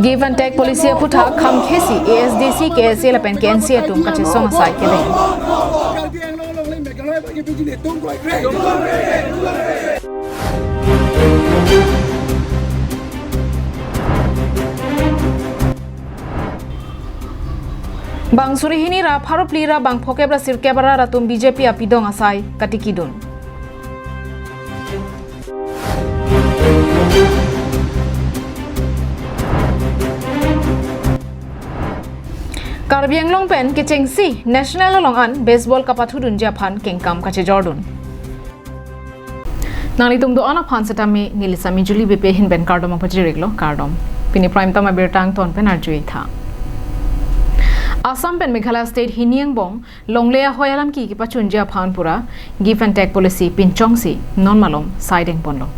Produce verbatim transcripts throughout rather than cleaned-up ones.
Give and take policy aphuthak kham khesi A S D C, K S A lapen K N C A atum kachesong asai kedeng. Bang suri hini ra pharo phli ra bang phokep ra sirkep arat atum B J P apidong asai katikidun. Karbi Anglong pen kechengsi national along an baseball kapathudunji aphan kengkam kachejordun. Nanglitum do-an aphan setame neli Sami Julie B P ahin pen kardom apachiriklo, kardom. Pini prime time abirta angton pen arju-i tha. Assam pen Meghalaya state hini angbong longle ahoi alam ki kipachunji aphan pura give and take policy pinchongsi non malom saideng ponlo.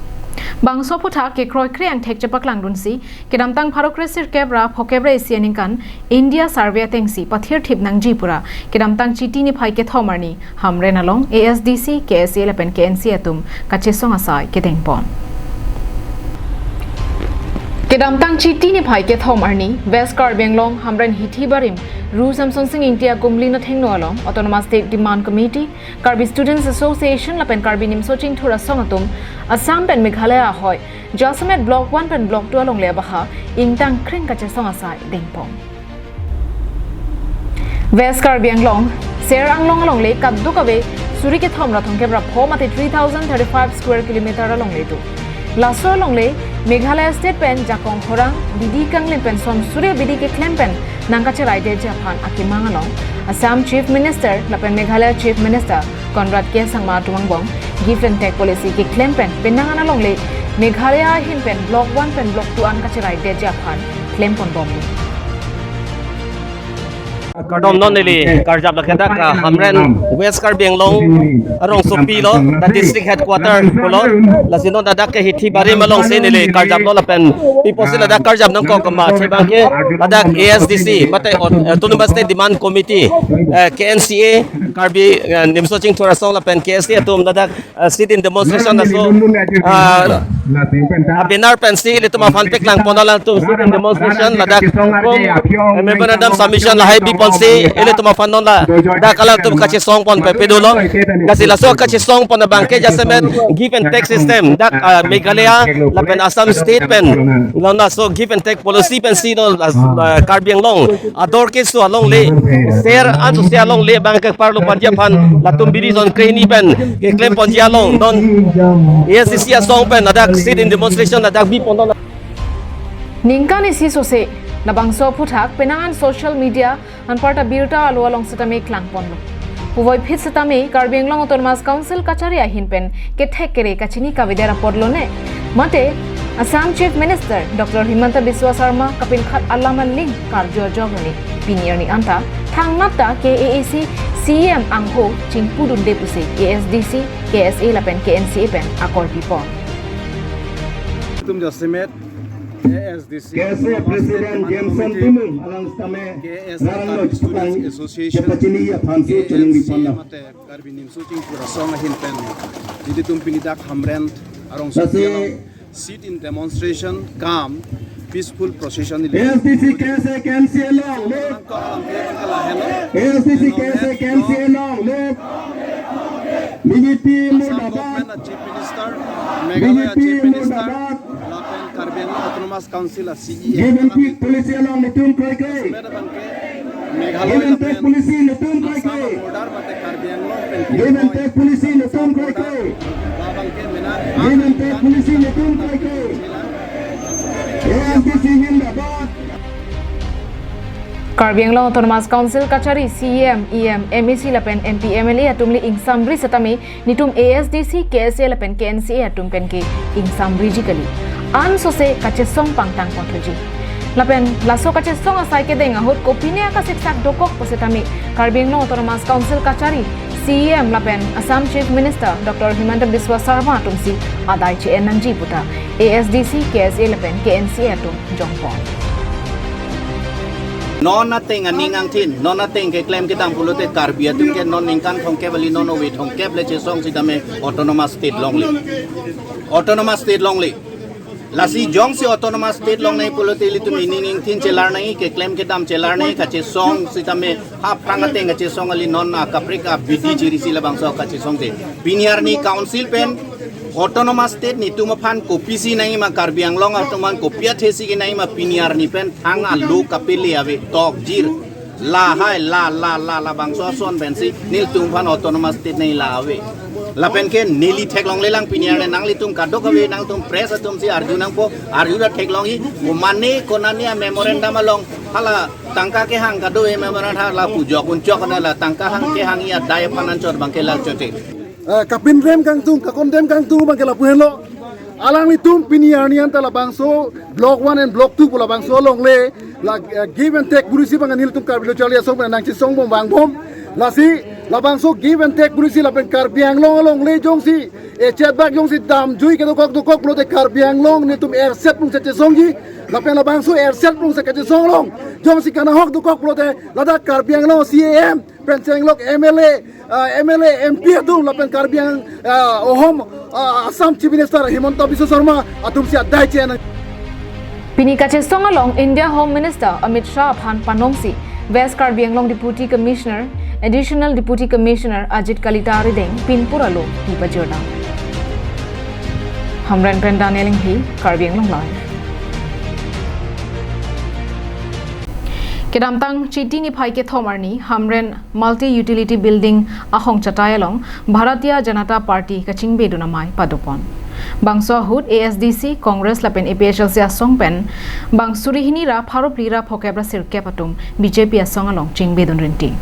Bangso aphuthak kekroikre angthek chepaklangdunsi kedamtang pharo kre sirkep ra phokep ra isi aningkan India survey atengsi pathirthip nangji pura kedamtang Chiti niphai kethom arni Hamren along A S D C, K S A lapen K N C A atum kachesong asai kedeng pon. Kedamtang Chiti niphai kethom arni West Karbi Anglong Hamren hithi barim Ru Samson Sing Ingti akumlin athengno along Autonomous State Demand Committee, Karbi Students Association lapen Karbi Nimso Chingthur Asong atum Assam pen Meghalaya ahoi jasemet Block one pen Block two alongle abaha ingtang kring kachesong asai dengpon. West Karbi Anglong, Ser Anglong alongle kadokave suri kethom ra thomkep ra pho mate three thousand thirty-five square kilometer alongle do. Laso alongle Meghalaya state pen jakong khorang, bidi kanglim pen son suri bidi keklem pen nangkacheraidetji aphan akemang along Assam Chief Minister lapen Meghalaya Chief Minister Conrad K Sangma atum angbong give and take policy keklem pen penang an alongle Meghalaya ahin pen Block one pen Block two an kacheraidetji aphan klempon bomlo. Kardom, non neli karjap lake dak, ah, Hamren, West Karbi Anglong arongsopi lo, the district headquarter pulo. Lasi non ladak ke hithi barim alongsi neli karjaplo lapen piposi ladak karjap nangkok kama, chebang ke ladak A S D C mate Aut-, Autonomous State Demand Committee, eh, K N C A, Karbi, eh, Nimso Chingthur Asong lapen K S A atum ladak, eh, sit-in demonstration laso, ah, ah, banner pensi ilitum aphan paklang pon alanglitum sit-in demonstration ladak, eh, memorandum submission lahai biponsi ilitum aphan non ladak alanglitum kachesong pon pepedulo. Lasi laso kachesong pon abang ke jasemet give and take system dak, ah, Meghalaya lapen Assam state pen non laso give and take policy pensi non, ah, Karbi Anglong ador keso alongle, Ser anso si alongle abang ke parlo ponji aphan latum bidi son kreni pen keklem ponji along non A S D C asong pen ladak sit-in demonstration ladak bipon non. Ningkan isi sose labangso aphuthak penang an social media anparta birta alo along setame klangponlo. Puvoiphit setame Karbi Anglong Autonomous Council kachari ahin pen kethek kere kachini kavedet apotlo ne? Mate Assam Chief Minister Doctor Himanta Biswa Sarma kapinkhat alam aling karju ajok ne? Pini arni anta thangnat ta K A A C C E M angho chingpudunde pusi A S D C, K S A lapen K N C A pen akorpi pon. Tum jasemet A S D C K S A President Jameson Timung alang setame K S A Karbi Students Association, chepachini aphan si K N C A choningri ponlo. Mate Karbi Nimso Chingthur Asong ahin pen ilitum pini dak Hamren arongsopi along sit-in demonstration cum peaceful procession ili. A S D C K S A K N C A longle. Nangkok alam ke nangkok lahelo. A S D C K S A K N C A longle. B J P Assam murdabad. Government a Chief Minister, Meghalaya B J P Chief Minister, murdabad. Lapen Karbi Anglong Autonomous Council a C E M. Give and take policy along netum kroikre. Jasemet abang ke Meghalaya lapen Assam border mate Karbi Anglong pen Give and take policy netum kroikre. Labang ke mena Give and take policy netum kroikre. A S D C zindabad. Karbi Anglong Autonomous Council kachari C E M, E M, M A C lapen M P, M L A atum le ingsamri setame netum A S D C, K S A lapen K N C A atum pen ke ingsamriji kali. Ansose kachesong pangtang ponthuji. Lapen laso kachesong asai kedeng ahut kopine akasiksak dokok pu setame Karbi Anglong Autonomous Council kachari C E M lapen Assam Chief Minister Doctor Himanta Biswa Sarma atumsi adai che-en nangji puta A S D C, K S A lapen K N C A atum jongpon. Non ateng aning angthin, non ateng keklem kedam pulote Karbi atum ke non ningkan thomkep kali, non ove thomkep le chesong sitame autonomous state longle. Autonomous state longle. Lasi jongsi autonomous state longnei pulote ilitum ining ingthin chelar nangji, keklem kedam chelar nangji, kachesong sitame aphrang ateng kachesong kali, non akaprek abidi chirisi labangso kachesong te. Pini arni council pen autonomous state netum aphan kopisi nangji ma, Karbi Anglong atum aphan kopi athesi kenangji ma, pini arni pen thang alo kapele ave, tokjir. Lahai, la, la, la, labangso ason pensi nelitum aphan autonomous state nangji la ave. Lapen ke neli theklonglelang pini arni, nanglitum kadokave, nangtum press atum si arju nangpo, arju ra theklongji, mane konane a-memorandum along hala tangka kehang kado, e memorandum hala pujok unchok na la tangka hang kehangji adai aphan anchot abangke la chote. Eh, kapindrem kangtung, kakondem kangtung abangke lapu henlo. Alanglitum pini arni anta labangso block one and block two pu labangso alongle la, eh, give and take pusi abang nelitum Karbi Lo Charli Asong pen nangchesong bom vangbom. Lasi labangso give and take pusi lapen Karbi Anglong alongle jongsi, eh, chetbak jongsi damjui kedokok dokok pulote Karbi Anglong netum erset plungsi chesongji. Lapen labangso erset plungsi kachesong along jongsi kanahok dokok pulote ladak Karbi Anglong C E M pen chenglok M L A, ah, M L A, M P atum lapen Karbi Ang-, ah, ohom, ah, Assam Chief Minister Himanta Biswa Sarma atum si adai chen. Pini kachesong along India Home Minister Amit Shah aphan panongsi West Karbi Anglong Deputy Commissioner, Additional Deputy Commissioner Ajit Kalita arideng pinpur alo pi pajirdam. Hamren pen Daniel Inghi, Karbi Anglong Live. Kedamtang Chiti niphai kethom arni Hamren Multi Utility Building ahong chatai along Bharatiya Janata Party kachingbedun amei padopon. Bangso ahut A S D C, Congress lapen A P H L C asong pen bang suri hini ra pharo phli ra phokep ra sirkep atum B J P asong along chingbedun rinti.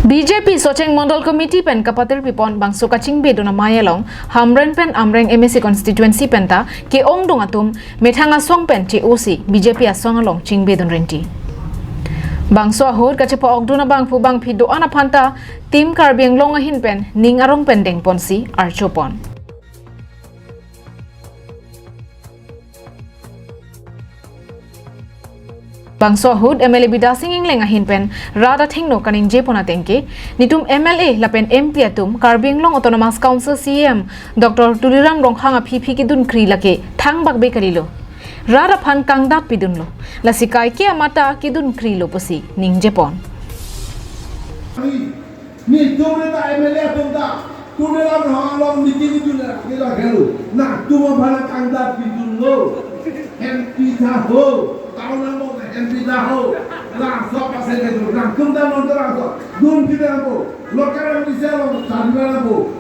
B J P Socheng Mondol Committee pen kapatir pipon bangso kachingbedun amei along Hamren pen Amreng M A C constituency penta ke-ongdung atum methang asong pen che-osi B J P asong along chingbedun rinti. Bangso ahut kachepa-okdun abangphu bangphi do-an aphanta Team Karbi Anglong ahin pen ning arong pen dengponsi archopon. Bangso ahut M L A Bidya Sing Engleng ahin pen rat athengno kaningjepon atengke, netum M L A lapen M P atum Karbi Anglong Autonomous Council C E M Doctor Tuliram Ronghang aphi phi kedunkri lake thangbak be kalilo. Rat aphan kangdat pidunlo. Lasi kaike amata kedunkrilo pusi ningjepon. Netum reta M L A atum ta, Tuliram Ronghang along meeting itu na, kita kelu. Nangtum aphan kangdat pidunlo. Hempi ta ho, tahu nang mau hempi ta ho. Langsung apa saya itu, nangtum ta nonton langsung. Dun kita ho, lokal yang bisa lo, tadi mana ho.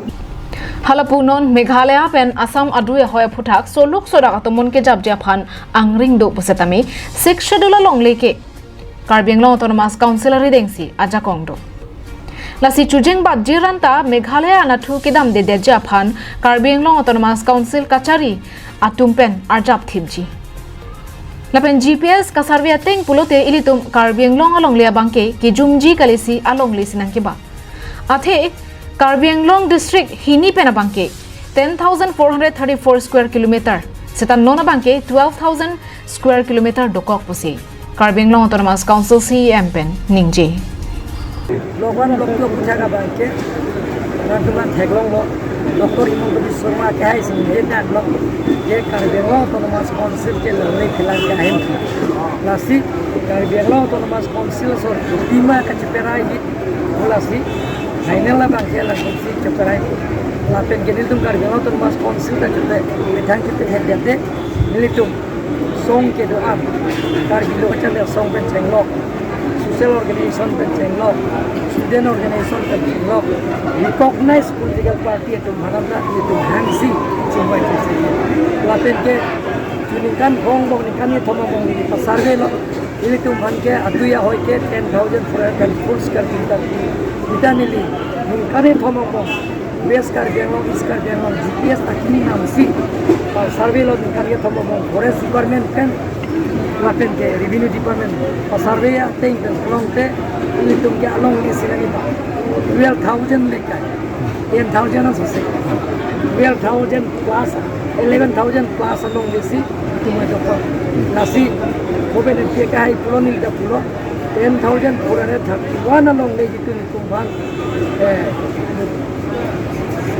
Halapu non Meghalaya pen Assam adui ahoi aphuthak soluk sodak atomon kejapji aphan angring do pusitame Sixth Schedule alongle ke Karbi Anglong Autonomous Council aridengsi ajakong do. Lasi chujeng batjir anta Meghalaya anatthu kedamdedetji aphan Karbi Anglong Autonomous Council kachari atum pen arjap thipji. Lapen G P S kasurvey ateng pulote ilitum Karbi Anglong alongle abangke kejumji kalisi alongle si nangkeba. Athe Karbi Anglong district hini pen abangke ten thousand four hundred thirty-four square kilometer, seta non abangke twelve thousand square kilometer dokok pusi Karbi Anglong Autonomous Council C E M pen ningje. Block one, block two aphuthak abangke, rat atum theklonglo, Doctor Himanta Biswa Sarma kehai sing je na block, je Karbi Anglong Autonomous Council ke longle philang ke ahin. Lasi Karbi Anglong Autonomous Council asor tima kacheperai ji, lasi final abangke langsung si cheperai. Lapen ke nelitum Karbi Anglong Autonomous Council ta chepe, methang chepe hedete, nelitum song kedo-an, Karbi Lo Charli Asong pen chenglok, social organization pen chenglok, student organization pen chenglok, recognized political party atum aphan ta nelitum hangsi chingvai chingsi. Lapen ke chu ningkan kong bong ningkan kethom angbong neli pasurvey lo, ilitum aphan ke adui ahoi ke ten thousand four hundred four square kilometer. Seta neli ningkan kethom angbong West Karbi Anglong, East Karbi Anglong, G P S ta kini namsi, pasurvey lo ningkan kethom angbong Forest Department pen, lapen ke Revenue Department, pasurvey ateng pen kelong te, ilitum ke alongle si nangji ba twelve thousand lekai, ten thousand asose, twelve thousand plus, eleven thousand plus alongle si itum dokok. Lasi, kobe ne ke kahai pulo neli ta pulo, ten thousand four hundred thirty-one alongle itum aphan, eh,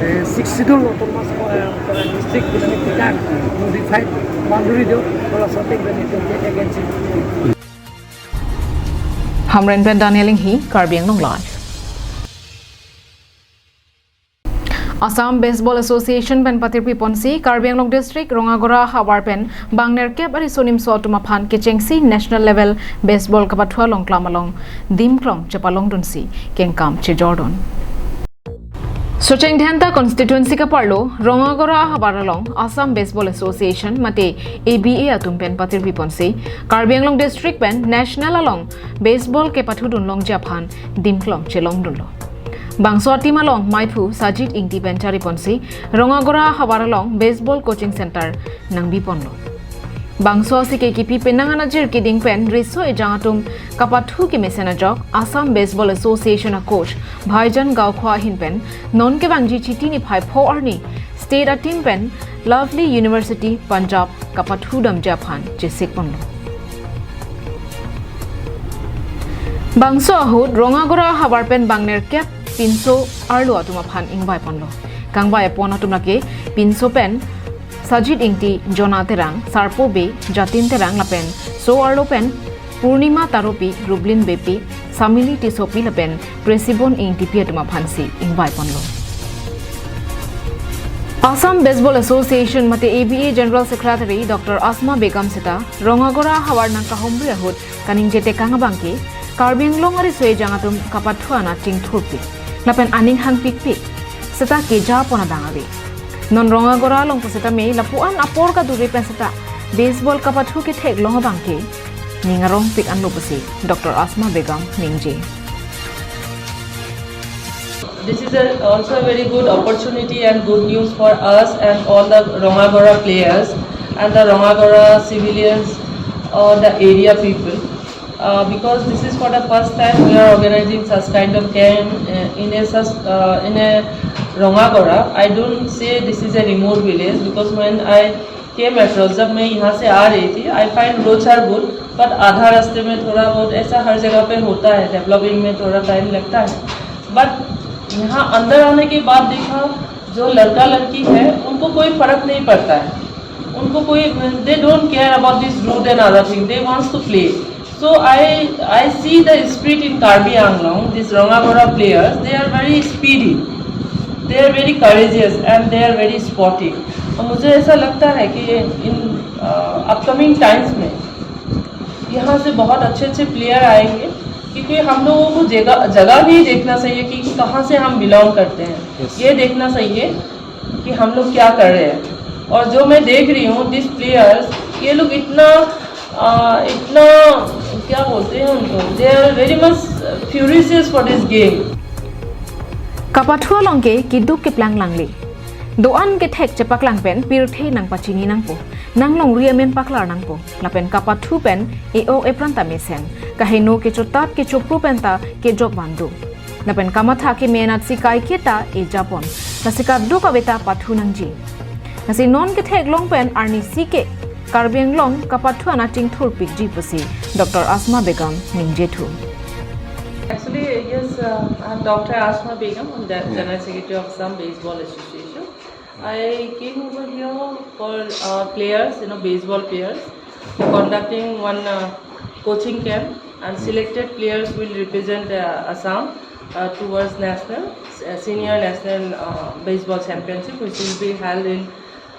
Sixth Schedule Autonomous uh, District Economic Titan modified boundary do kalau something benefit against it. Hamren pen Daniel Inghi, Karbi Anglong Live. Assam Baseball Association pen patirpi ponsi Karbi Anglong District Rongagora havar pen bangnerkep ari sonimso atum aphan kechengsi national level baseball kapathu along klam along dimklong chepalongdunsi kengkam chejordun. Socheng Dhenta constituency kaparlo Rongagora havar along Assam Baseball Association mate A B A atum pen patirpi ponsi Karbi Anglong District pen national along baseball kepathudun longji aphan dimklong chelongdunlo. Bangso a-team along maiphu Sajid Ingti pen chari ponsi Rongagora havar along baseball coaching center nangbi ponlo. Bangso asike kipi penang anajir keding pen riso ejang atum kapathu kemesen ajok Assam Baseball Association a-coach Bhaijan Gaokhowa ahin pen non kevangji Chiti niphai pho arni state a-team pen Lovely University Punjab kapathu damji aphan chesik ponlo. Bangso ahut Rongagora havar pen bangnerkep pinso arlo atum aphan ingvai ponlo. Kangvai pon atum lake pinso pen Sajid Ingti, Jona Terang, Sarpo Bey, Jatin Terang lapen so arlo pen Purnima Taropi, Rublin Beypi, Samili Tissopi lapen Presibon Ingtipi atum aphansi ingvai ponlo. Assam Baseball Association mate A B A General Secretary Doctor Asma Begum seta Rongagora havar nangkahomri ahut kaningje tekang abangke Karbi Anglong ariso ejang atum kapathu anat chingthurpik lapen aning hangpikpik seta keja pon adang ave. Non Rongagora along pusitame lapu-an apor kaduri pen seta baseball kapathu ketheklong abangke ning arongpik anlo pusi Doctor Asma Begum ningje. This is a, also a very good opportunity and good news for us and all the Rongagora players and the Rongagora civilians or the area people. Uh, because this is for the first time we are organizing such kind of camp uh, in a such, uh, in a Rongagora. I don't say this is a remote village because when I came across, जब मैं यहाँ से आ रही थी, I find roads are good, but आधा रास्ते में थोड़ा बहुत ऐसा हर जगह पे होता है, डेवलपिंग में थोड़ा टाइम लगता है। बट यहाँ अंदर आने के बाद देखा, जो लड़का लड़की है उनको कोई फर्क नहीं पड़ता है, उनको कोई, they don't care about this road and other thing, they wants to play. So I I see the spirit in Karbi Anglong, these Rongagora players, they are very speedy, they are very courageous and they are very sporty. और मुझे ऐसा लगता है कि in upcoming times में यहाँ से बहुत अच्छे अच्छे प्लेयर आएंगे, क्योंकि हम लोगों को जगह जगह भी देखना चाहिए कि कहाँ से हम बिलोंग करते हैं। Yes. ये देखना चाहिए कि हम लोग क्या कर रहे हैं। और जो मैं देख रही हूँ, दिस प्लेयर्स, ये लोग इतना आ, इतना क्या बोलते हैं उनको, they are very much furious for this game. Kapathu along ke keduk keplang langle. Do-an kethek chepaklang pen pirthe nangpachini nangpo, nanglongri amen paklar nangpo. Lapen kapathu pen e-ok epran ta mesen, kaheno kechotap kechopru pen ta kejok vandu. Lapen kamatha kemenat si kaiketa eja pon, lasi kaduk ave ta pathu nangji. Lasi non ketheklong pen arnisi ke Karbi Anglong kapathu anat chingthurpikji pusi Doctor Asma Begum ningjithu. Actually, yes, uh, I'm Doctor Asma Begum. I'm the General Secretary of Assam Baseball Association. I came over here for uh, players, you know, baseball players, for conducting one uh, coaching camp, and selected players will represent uh, Assam uh, towards national, uh, senior national uh, baseball championship, which will be held in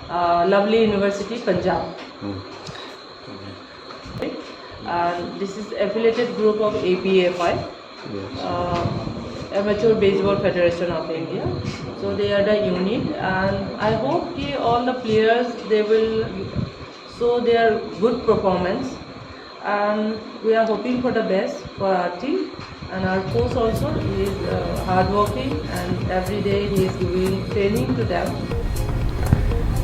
uh, Lovely University, Punjab. And this is affiliated group of A B A F I, uh, Amateur Baseball Federation of India. So they are the unit, and I hope ki all the players, they will show their good performance, and we are hoping for the best for our team. And our coach also, he is uh, hardworking and every day he is giving training to them.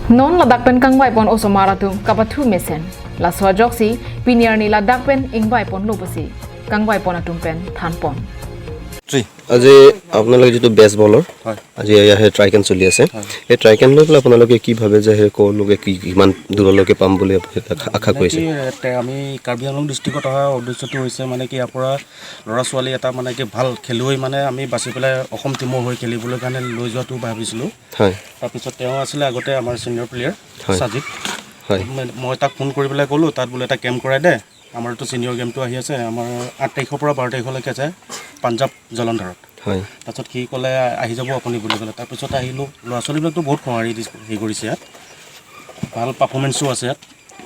Non ladak pen kangvai pon osomar atum kapathu mesen. Laso ajoksi pini arni ladak pen ingvai ponlo pusi kangvai pon atum pen than pon. আজি আপোনালোকে যিটো বেচ বলৰ, হয়। আজি এয়া সেই try camp চলি আছে। হয়। এই ট্ৰাই কেম্প লৈ পেলাই আপোনালোকে কি ভাবে যে সেই কলৈকে কি, কিমান দূৰলৈকে পাম বুলি আপোনালোকে আশা, আশা কৰিছে? বাকী, এ, তে আমি কাৰ্বি আংলং ডিষ্ট্ৰিক্টত অহা উদ্দেশ্যটো হৈছে মানে কি, ইয়াৰ পৰা ল'ৰা ছোৱালী এটা মানে কি ভাল খেলুৱৈ মানে আমি বাছি পেলাই অসম টিমৰ হৈ খেলিবলৈ কাৰণে লৈ যোৱাটো ভাবিছিলোঁ। হয়। তাৰপিছত তেওঁ আছিলে আগতে আমাৰ ছিনিয়ৰ প্লেয়াৰ হয়। সাজিদ। হয়। মই, মই তাক ফোন কৰি পেলাই ক'লোঁ, "তাত বোলে এটা কেম্প কৰাই দে, আমাৰতো ছিনিয়ৰ গেমটো আহি আছে, আমাৰ আঠ তাৰিখৰ পৰা বাৰ তাৰিখলৈকে আছে পাঞ্জাৱ জলন্ধৰত।" হয়। তাৰপিছত সি ক'লে, "আহি যাব আপুনি" বুলি ক'লে। তাৰপিছত আহিলোঁ, ল'ৰা ছোৱালীবিলাকতো বহুত সঁহাৰি দি হেৰি কৰিছে ইয়াত, ভাল পাৰফৰ্মেঞ্চো আছে ইয়াত।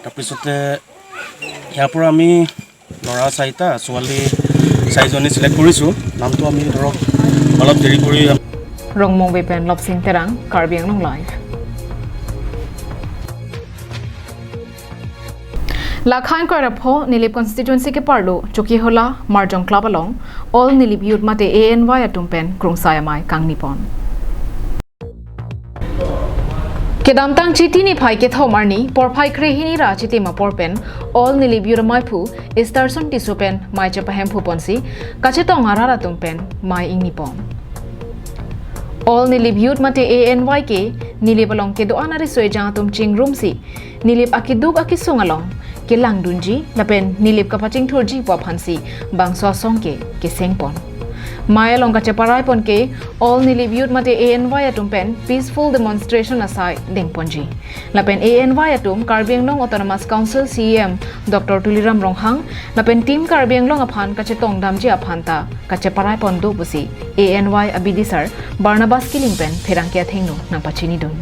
তাৰপিছতে ইয়াৰ পৰা আমি ল'ৰা চাৰিটা, ছোৱালী চাৰিজনী ছিলেক্ট কৰিছোঁ। নামটো আমি ধৰক অলপ দেৰি কৰি Rongmongve pen Lopsing Terang, Karbi Anglong Live. Lakhain koirapho Nilip constituency keparlo Chokihola Marjong Club along All Nilip Youth mate A N Y atum pen krungsai amei kangnipon. Kedamtang Chiti niphai kethom arni porphai krehini ra chitim apor pen All Nilip Youth ameiphu Easterson Tisso pen mei chepahemphuponsi kachetong arat atum pen mei ingnipon. All Nilip Youth mate A N Y ke Nilip along kedo-an ariso-ejang atum chingrumsi Nilip akeduk akesung along kelangdunji lapen Nilip kapachingthurji pu aphansi bangso asong ke kesengpon. Mei along kacheparaipon ke All Nilip Youth mate A N Y atum pen peaceful demonstration asai dengponji. Lapen A N Y atum Karbi Anglong Autonomous Council C E M Doctor Tuliram Ronghang lapen Team Karbi Anglong aphan kachetongdamji aphan ta kacheparaipon do pusi A N Y abidisar Barnabas Killing pen pherangke athengno nangpachinidun.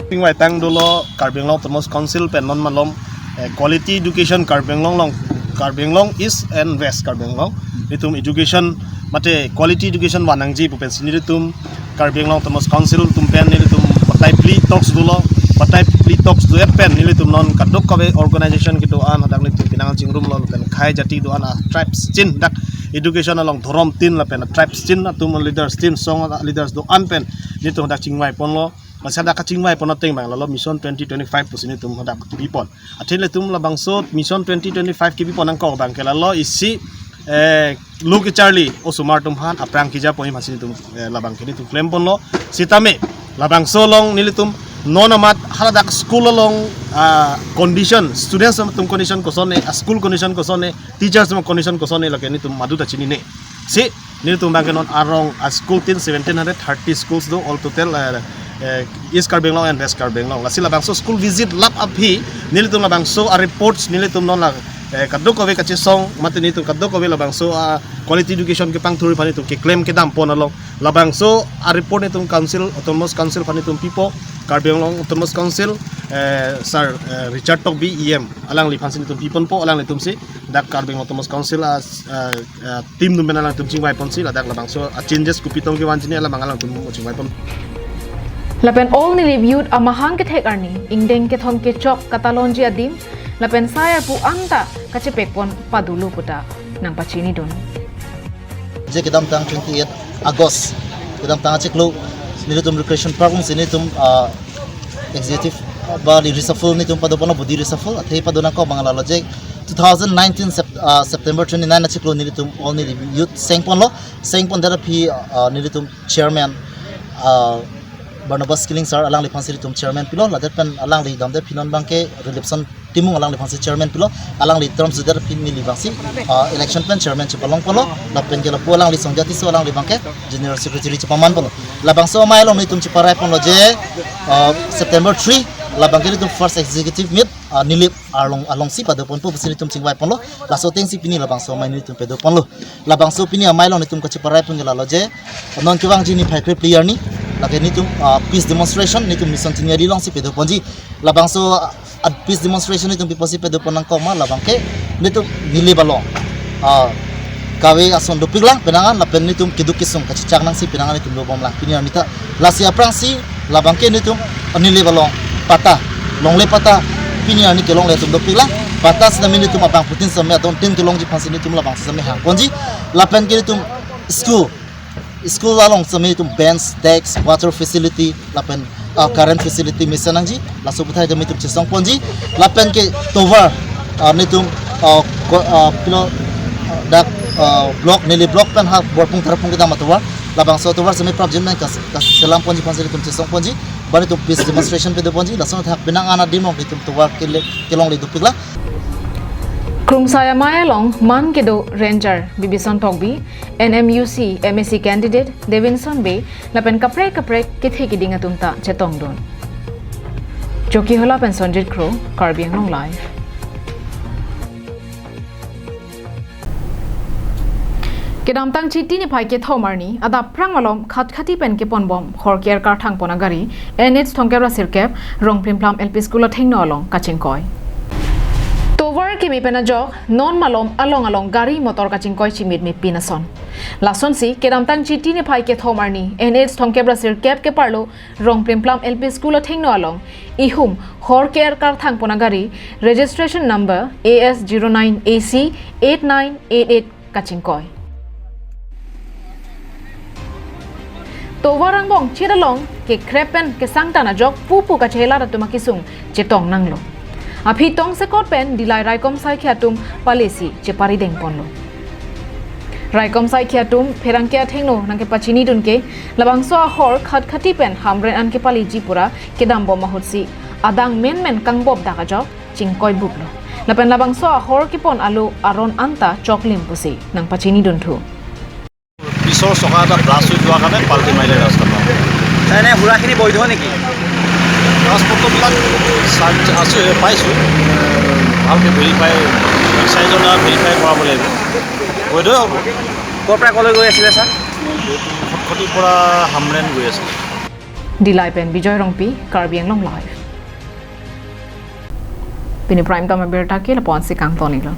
Chingvaitang dolo Karbi Anglong Autonomous Council pen non malom, eh, quality education Karbi Anglong along, Karbi Anglong East and West Karbi Anglong. Itum education mate quality education vannangji pu pensi nelitum Karbi Anglong Autonomous Council atum pen nelitum batai phli talks dolo, batai phli talks do-et pen nelitum non kadokave organization kedo-an hadak nelitum penang chingrumlo pen khei jati do-an a tribes tin dak education along dhorom tin lapen a tribes tin atum leaders tin song leaders do-an pen nelitum hadak chingvaiponlo. Masa dak kachingvaipon ateng abang lalo Mission twenty twenty-five pusi nelitum hadak kebipon. Athe nelitum labangso Mission twenty twenty-five kebipon angkok abang ke lalo isi, eh, lo kecharli osomar atum aphan aphrang kejaponji aphansi nelitum, eh, labang ke nelitum klemponlo. Sitame labangso along nelitum non amat haladak school along, ah, condition, students atum condition kosonne, ah, school condition kosonne, teachers atum condition kosonne lake nelitum madu ta chinine. Si nelitum abang ke non arong a school tin seventeen hundred thirty schools do all total, eh, eh, East Karbi Anglong and West Karbi Anglong. Lasi labangso school visit lap aphi nelitum labangso a reports nelitum non la, eh, kadokave kachesong mate nelitum kadokave labangso a quality education kepangthur aphan nelitum keklem kedam pon along labangso a report nelitum Council, Autonomous Council aphan nelitum pipo, Karbi Anglong Autonomous Council, eh, Sir, eh, Richard Tokbi E M alangliphansi nelitum piponpo, alanglitumsi dak Karbi Anglong Autonomous Council a, eh, eh, team atum pen alangtum chingvaiponsi ladak labangso a changes kopi tong kevan chini alam alangtum chingvaipon. Lapen All Nilip Youth amahang kethek arni ingdeng kethom kechok katalonji adim lapen sai arpu anta kachepekpon padolo puta nangpachinidun. Je kedamtang twenty-eight August, kedamtang achiklo nelitum Recreation Park alongsi nelitum, ah, executive ba neli reshuffle nelitum padoponlo body reshuffle, athe padonangkok abang lalo je two thousand nineteen Sep-, ah, September twenty-nine achiklo nelitum All Nilip Youth sengponlo, sengpon det aphi, ah, nelitum chairman, ah, Barnabas Killing sir alangliphansi nelitum chairman pilo, ladet pen alangli damde phi non abang ke Relipson Timung alangliphansi chairman pilo, alangli term sudah phi neli abangsi, ah, election pen chairman chepalongponlo, lapen ke lapu alangli Songjati so alangli abang ke general secretary chepamanponlo. Labangso amei along nelitum cheparaiponlo je, ah, September three, labang ke nelitum first executive meet, ah, Nilip along alongsi padoponpo pusi nelitum chingvaiponlo, laso atengsi pini labangso amei nelitum padoponlo. Labangso pini amei along nelitum kacheparaipon ke lalo je, non kevangji niphai kre-pli arni, lake nelitum, ah, peace demonstration, nelitum Mission Tiniari alongsi padoponji. Labangso, ah, peace demonstration nelitum pi apotsi padoponangkok ma labang ke nelitum Nilip along, ah, kave ason dopiklang penang an lapen nelitum keduk kesung kachechak nangsi penang an nelitum dobomlang pini arni ta. Lasi aphrangsi labang ke nelitum Nilip along patta, longle patta pini arni kelongle atum dopiklang. Patta sitame nelitum abangphutin sitame adon tin kelongji aphansi nelitum labangsi sitame hangponji. Lapen ke nelitum school, school along sitame nelitum bench, desk, water facility, lapen, ah, current facility mesen nangji, laso aputhai ta nelitum chesongponji, lapen ke tovar, ah, nelitum, ah, ko-, ah, pilo, ah, dak uh, block, neli block pen ha Borpung Tharpung kedam atovar. Labangso atovar semi prapjin pen kas, kas selam ponji, phansi ilitum chesong ponji. Bani tum peace demonstration pedo ponji. Lason athak penang ana dimong itum tovar kele, kelongle dopiklo. Krungsai amei along man kedo Ranger Bibison Tokbi, N M U C M A C candidate Devinson Bey, lapen kaprek kaprek kethe kiding atum ta chetongdun. Joki Hola pen Sonjit Kro, Karbi Anglong Live. Kedamtang Chiti niphai kethom arni, adap aphrang malom Khatkhati pen keponbom hor ke-er karthang pon agari, N H thomkep ra sirkep, Rongplimplam L P School athengno along kachingkoi. Tovar keme pen ajok, non malom along along gari motor kachingkoi chimit mepin ason. Lasonsi, kedamtang Chiti niphai kethom arni, N H thomkep ra sirkep keparlo, Rongplimplam L P School athengno along, ihum hor ke-er karthang pon agari, registration number A S zero nine A C eight nine eight eight kachingkoi. Tovar angbong chit along kekrep pen kesangtan ajok pupu kachehelar atum akesung chetong nanglo. Aphi tongsekot pen Dillai raikom saikhi atum palesi cheparideng ponlo. Raikom saikhi atum pherangke athengno nangkepachinidun ke labangso ahor Khatkhati pen Hamren an kepaleji pura kedambom ahutsi adang menmen kangbop dak ajok chingkoi buplo. Lapen labangso ahor kepon alo aron anta choklim pusi nangpachinidun thu. পিছৰ চকা এটা ব্লাষ্ট হৈ যোৱাৰ কাৰণে পাল্টি মাৰিলে ৰাস্তাটো। এনে সুৰাখিনি বৈধ নেকি? কাগজ পত্ৰবিলাক চাৰ্চ আছে, পাইছোঁ। ভালকৈ ভেৰিফাই, চাৰিজনৰ ভেৰিফাই কৰাব লাগিব। বৈধই হ'ব। ক'ৰ পৰা ক'লৈ গৈ আছিলে ছাৰ? এইটো খটখটিৰ পৰা হামৰেণ গৈ আছে। Dillai pen Bijoy Rongpi, Karbi Anglong Live. Pini prime time abirta ke lapu-ansi kangtonlo.